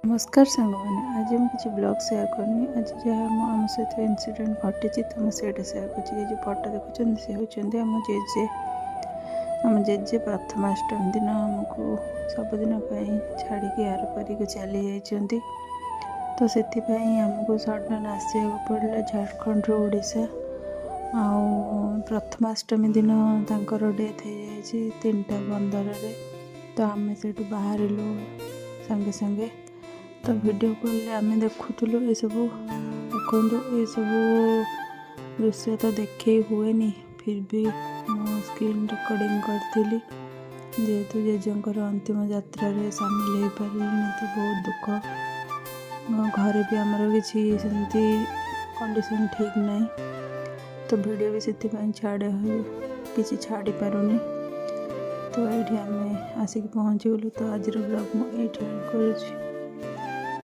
ନମସ୍କାର ସାଙ୍ଗମାନେ, ଆଜି ମୁଁ କିଛି ବ୍ଲଗ୍ ସେୟାର କରିନି। ଆଜି ଯାହା ମୁଁ ଆମ ସହିତ ଇନସିଡେଣ୍ଟ ଘଟିଛି, ତ ମୁଁ ସେଇଟା ସେୟାର କରୁଛି। ଏ ଯେଉଁ ଫଟୋ ଦେଖୁଛନ୍ତି, ସେ ହେଉଛନ୍ତି ଆମ ଜେଜେ। ଆମ ଜେଜେ ପ୍ରଥମାଷ୍ଟମୀ ଦିନ ଆମକୁ ସବୁଦିନ ପାଇଁ ଛାଡ଼ିକି ଆରପାରିକୁ ଚାଲି ଯାଇଛନ୍ତି। ତ ସେଥିପାଇଁ ଆମକୁ ସଡ଼ନ୍ ଆସିବାକୁ ପଡ଼ିଲା ଝାଡ଼ଖଣ୍ଡରୁ ଓଡ଼ିଶା। ଆଉ ପ୍ରଥମାଷ୍ଟମୀ ଦିନ ତାଙ୍କର ଡେଥ୍ ହେଇଯାଇଛି 3ଟା 15ରେ। ତ ଆମେ ସେଇଠୁ ବାହାରିଲୁ ସାଙ୍ଗେ ସାଙ୍ଗେ। ତ ଭିଡ଼ିଓ କଲ୍ରେ ଆମେ ଦେଖୁଥିଲୁ ଏସବୁ। ଦେଖନ୍ତୁ, ଏସବୁ ଦୃଶ୍ୟ ତ ଦେଖେଇ ହୁଏନି, ଫିର୍ ବି ମୁଁ ସ୍କ୍ରିନ୍ ରେକର୍ଡ଼ିଂ କରିଥିଲି। ଯେହେତୁ ଜେଜେଙ୍କର ଅନ୍ତିମ ଯାତ୍ରାରେ ସାମିଲ ହେଇପାରିଲିନି, ତ ବହୁତ ଦୁଃଖ। ଘରେ ବି ଆମର କିଛି ସେମିତି କଣ୍ଡିସନ୍ ଠିକ୍ ନାହିଁ, ତ ଭିଡ଼ିଓ ବି ସେଥିପାଇଁ କିଛି ଛାଡ଼ି ପାରୁନି। ତ ଏଇଠି ଆମେ ଆସିକି ପହଞ୍ଚିଗଲୁ। ତ ଆଜିର ବ୍ଲଗ୍ ମୁଁ ଏଇଠି ଏଣ୍ଡ କରୁଛି।